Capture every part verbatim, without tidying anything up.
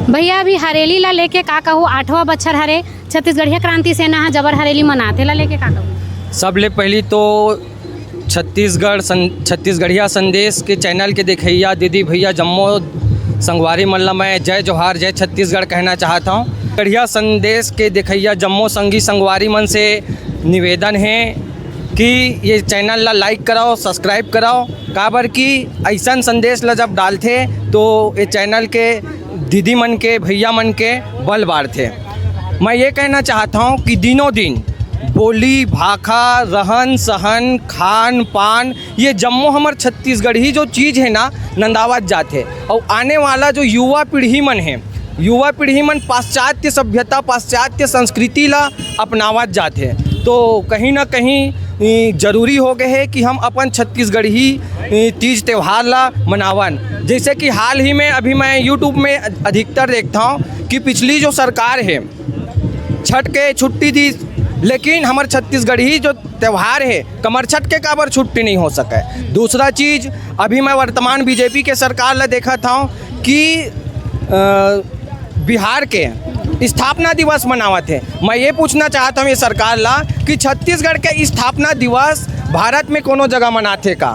भैया, अभी हरेली ला लेके का कहू? आठवां बछर हरे, छत्तीसगढ़िया क्रांति सेना ह जबर हरेली मनाथे, ला लेके का कहू? सबले पहिली तो छत्तीसगढ़ सं-, छत्तीसगढ़िया संदेश के चैनल के देखइया दीदी भैया जम्मो संगवारी मन ला मैं जय जोहार, जय छत्तीसगढ़ कहना चाहत हौं। गढ़िया संदेश के देखइया जम्मो संगी संगवारी मन से निवेदन हे कि ये चैनल ला लाइक कराओ, सब्सक्राइब कराओ, काबर कि अइसन संदेश ला जब डालथे तो ये चैनल के दीदी मन के, भैया मन के बल बाढ़थे। मैं ये कहना चाहत हौं कि दिनों दिन बोली, भाखा, रहन सहन, खान पान, ये जम्मो हमर छत्तीसगढ़ी जो चीज हे ना, नंदावत जात हे। अउ आने वाला जो युवा पीढ़ी मन हे, युवा पीढ़ी मन पाश्चात्य सभ्यता, पाश्चात्य संस्कृति ला अपनावत जात हे। तो कहीं ना कहीं, ई, जरूरी हो गए हे कि हम अपन छत्तीसगढ़ी, ई, तीज त्योहार ला मनावन। जैसे कि हाल ही में अभी मैं YouTube में अधिकतर देखता हूँ कि पिछली जो सरकार हे, छठ के छुट्टी दी, लेकिन हमर छत्तीसगढ़ी जो त्योहार हे, कमरछठ के काबर छुट्टी नहीं हो सके? दूसरा चीज, अभी मैं वर्तमान बीजेपी के सरकार ला देखत हौं कि, अ, बिहार के स्थापना दिवस मनावत हे। मैं ये पूछना चाहत हौं ये सरकार ला कि छत्तीसगढ़ के स्थापना दिवस भारत में कोनो जगह मनाथे का?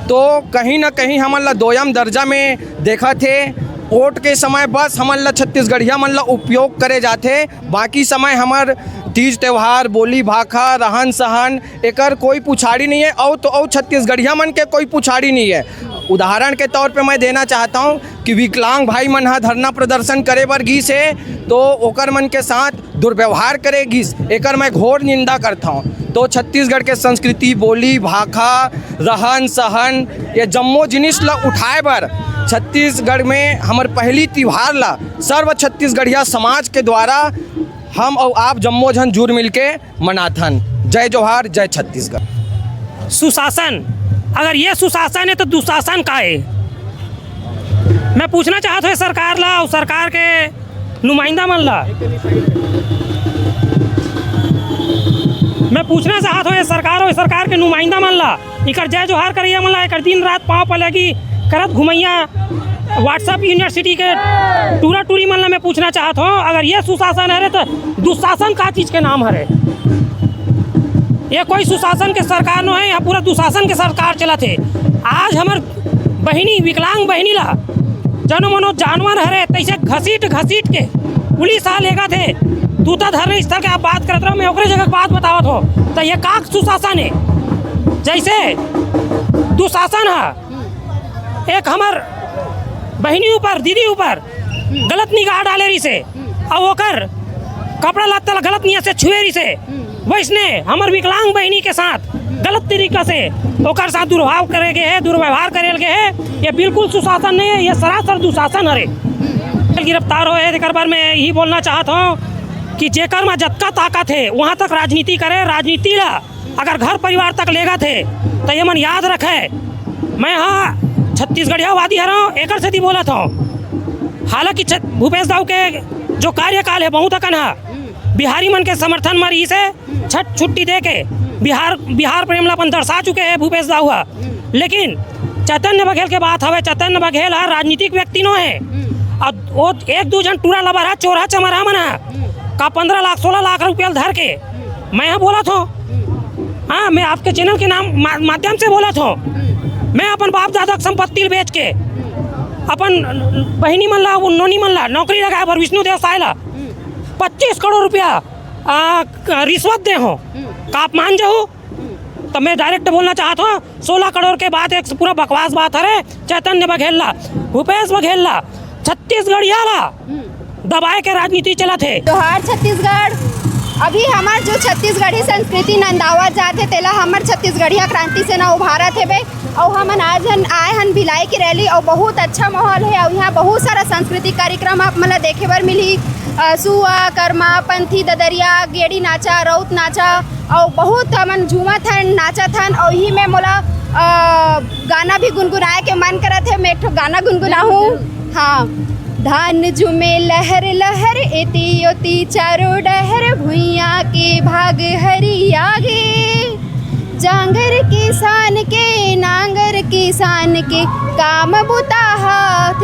तो कहीं ना कहीं हमन ला दोयम दर्जा में देखत हे। वोट के समय बस हमन ला, छत्तीसगढ़िया मन ला उपयोग करे जाथे, बाकी समय हमर तीज त्योहार, बोली भाखा, रहन सहन, एकर कोई पुछाड़ी नहीं है। अउ तो अउ छत्तीसगढ़िया मन के कोई पुछाड़ी नहीं है। उदाहरण के तौर पे मैं देना चाहता हूँ कि विकलांग भाई मन ह धरना प्रदर्शन करे बर गिस हे, तो ओकर मन के साथ दुर्व्यवहार करे गिस, एकर मैं घोर निंदा करथौं। तो छत्तीसगढ़ के संस्कृति, बोली, भाखा, रहन सहन, ये जम्मो जिनिस ला उठाए बर छत्तीसगढ़ में हमर पहली तिहार ला सर्व छत्तीसगढ़िया समाज के द्वारा हम अउ आप जम्मो झन जुर मिल के मनाथन। जय जोहार, जय छत्तीसगढ़। सुशासन, अगर ये सुशासन है तो दुशासन का है? मैं पूछना चाहत हूँ सरकार ला और सरकार के नुमाइंदा मन ला, मैं पूछना चाहत हूँ ये सरकार और सरकार के नुमाइंदा मन ला, इकर जय जोहार करइया मन ला, एकर दिन रात पाँव पलगी करत घुमैया WhatsApp यूनिवर्सिटी के टूरा टूरी मन ला मैं पूछना चाहत हूँ, अगर ये सुशासन हरे तो दुशासन का चीज के नाम हरे? ये कोई सुशासन के सरकार नो है, यहाँ पूरा दुशासन के सरकार चलत हे। आज हमर बहिनी, विकलांग बहिनी ला जनो मनो जानवर हरे तैसे घसीट घसीट के पुलिस आ लेगत हे। दूता धरने स्थल के आप बात करत रहो, मैं ओकरे जगह के बात बतावत हो, तो ये का सुशासन है? जैसे दुशासन है, एक हमर बहिनी ऊपर, दीदी ऊपर गलत निगाह डाले रहिसे, अउ ओकर कपड़ा लत्ता ला गलत नियत से छुए रहिसे, वैसने हमर विकलांग बहिनी के साथ गलत तरीका से ओकर साथ दुर्भाव करे गए हे, दुर्व्यवहार करे गए हे। ये बिल्कुल सुशासन नहीं है, ये सरासर दुशासन हरे। गिरफ्तार होए हे, एकर बारे में यही बोलना चाहत हूँ कि जेकर में जतका ताकत है, वहाँ तक राजनीति करे। राजनीति ला अगर घर परिवार तक लेगत हे, तो ये मन याद रखे, मैं हाँ छत्तीसगढ़ियावादी हरौं, एकर सेती बोलत हौं। हालांकि छत-, भूपेश दाऊ के जो कार्यकाल है, बहुत अकन है, बिहारी मन के समर्थन म रहिस हे, छठ छुट्टी दे के बिहार, बिहार प्रेम ला अपन दर्शा चुके हे भूपेश दाऊ ह। लेकिन चैतन्य बघेल के बात हवे, चैतन्य बघेल ह राजनीतिक व्यक्ति नो हे। अउ वो एक दू झन टूरा लबरहा, चोरहा चमरहा मन ह का पंद्रह लाख, सोलह लाख रुपया ल धर के, मैं ह बोलत हौं, हाँ, मैं आपके चैनल के नाम मा-, माध्यम से बोलत हौं, मैं अपन बाप दादा के संपत्ति ल बेच के अपन बहिनी मन ला, नोनी मन ला नौकरी लगाए बर विष्णु देव साय ला पच्चीस करोड़ रुपया, आ, क-, रिश्वत दे हौं। का आप मान जाहू? तो मैं direct बोलना चाहत हौं, सोलह करोड़ के बात एक पूरा बकवास बात हरे। चैतन्य बघेल ला, भूपेश बघेल ला, छत्तीसगढ़िया ला दबाए के राजनीति चलत हे। जोहार छत्तीसगढ़। अभी हमर जो छत्तीसगढ़ी संस्कृति नंदावत जात हे, तेला हमर छत्तीसगढ़िया क्रांति सेना उभारत हेबे। अउ हमन आज हन, आए हन भिलाई की रैली, अउ बहुत अच्छा माहौल हे। अउ यहाँ बहुत सारा सांस्कृतिक कार्यक्रम आप मन ला देखे बर मिलही। अ, सुआ, करमा, पंथी, ददरिया, गेड़ी नाचा, रउत नाचा, अउ बहुत हमन झूमत हन, नाचत हन। अउ इही में मोला, अ, गाना भी गुनगुनाए के मन करत हे। मैं एक ठो गाना गुनगुनाहूँ। हाँ। धान झूमे लहर लहर, एती ओती चारों डहर, भुइयां के भाग हरिया गे। जांगर किसान के, नांगर किसान के, काम बुता हाथ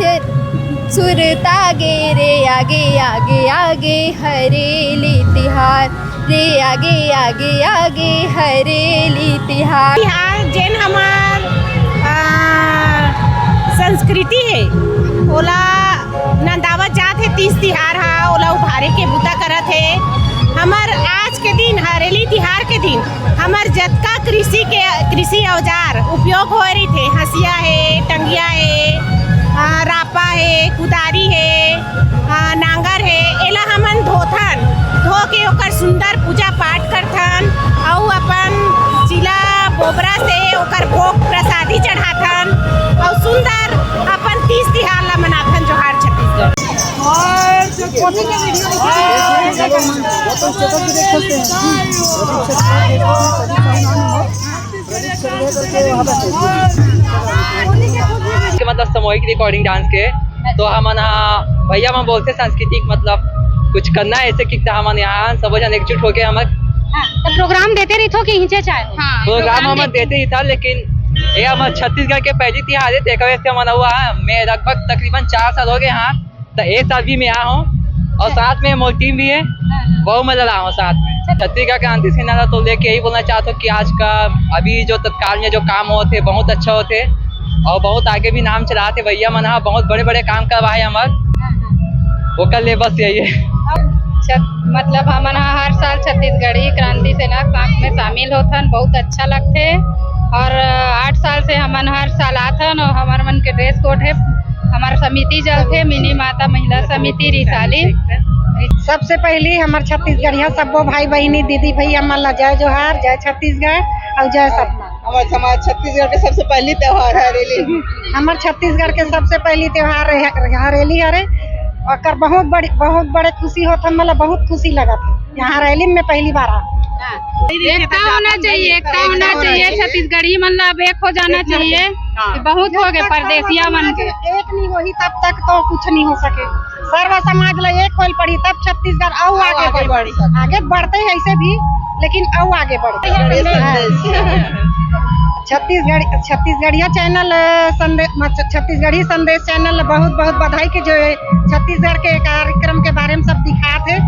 सुरता गे रे। आगे आगे आगे हरेली तिहार रे, आगे आगे आगे हरेली तिहार। तिहार जेन हमर, आ, संस्कृति हे, ओला नंदावत जात हे। तीज तिहार हा ओला उभारे के बूता करत हे। हमर आज के दिन, हरेली तिहार के दिन, हमर जतका कृषि के, कृषि औजार उपयोग होए रहिथे, हंसिया हे, टंगिया हे, आ, रापा हे, कुदारी हे, आ, नांगर हे, एला हमन धोथन। धो के ओकर सुंदर पूजा पाठ करथन, अउ अपन चिला बोबरा से ओकर भोग प्रसादी चढ़ाथन, अउ सुंदर अपन तीज तिहार ला मनाथन। जोहार छत्तीसगढ़। के मतलब सामूहिक रिकॉर्डिंग डांस के, तो हमन हा भैया मन बोलथे सांस्कृतिक मतलब कुछ करना है ऐसे कि हमन यहाँ सबो जन एकजुट होके हमर हाँ, तो प्रोग्राम देते रहिथो कि हिंचे चाहे? हाँ, प्रोग्राम हमन देते ही था, लेकिन ये हमर छत्तीसगढ़ के पहली तिहार है, तेकर वजह से हमन हुआ है। मैं लगभग तकरीबन चार साल हो गए यहाँ, तो एक साल भी मैं आया हूँ और साथ में मोर टीम भी है, वो मैं लड़ा हूँ साथ में। छत्तीसगढ़ क्रांति सेना ला तो लेके यही बोलना चाहता हूँ कि आज का अभी जो तत्काल में जो काम होते बहुत अच्छा होते और बहुत आगे भी नाम चलाते भैया मन हा बहुत बड़े बड़े काम करवाए हमर, ओकर ले बस यही है। छत, मतलब हमन ह हर साल छत्तीसगढ़ी क्रांति सेना कैंप में शामिल होथन, बहुत अच्छा लगथे। और आठ साल से हमन हर साल आथन और हमर मन के ड्रेस कोड है, हमर समिति चलथे मिनी माता महिला समिति रिसाली। सबसे पहली हमर छत्तीसगढ़िया सब्बो भाई बहिनी दीदी भैया मन ला जय जोहार, जय छत्तीसगढ़ और जय सतना। हमर समाज छत्तीसगढ़ के सबसे पहली त्योहार है हरेली। हमर छत्तीसगढ़ के सबसे पहली त्योहार रहे- हरेली हरे। ओकर बहुत बड़ी, बहुत बड़े खुशी होत, हमन ला बहुत खुशी लगत है। यहाँ रैली में पहली बार आ। एकता होना चाहिए, एकता होना चाहिए। छत्तीसगढ़ी मन ला अब एक हो जाना चाहिए। बहुत हो गए परदेसिया मन के। एक नहीं होही तब तक तो कुछ नहीं हो सके। सर्व समाज ला एक होल पड़ी तब छत्तीसगढ़ अउ आगे बढ़ी। आगे बढ़ते ही ऐसे भी, लेकिन अउ आगे बढ़ते। छत्तीसगढ़ छत्तीसगढ़िया चैनल संदेश, छत्तीसगढ़ी संदेश चैनल बहुत बहुत बधाई के जो है छत्तीसगढ़ के कार्यक्रम के बारे में सब दिखात है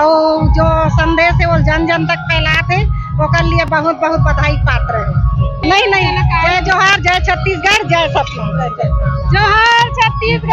और जो संदेश है वो जन जन तक फैलात है, ओकर लिए बहुत बहुत बधाई पात्र है। नहीं नहीं, जय जोहार, जय छत्तीसगढ़, जय सतना। जोहार छत्तीसगढ़।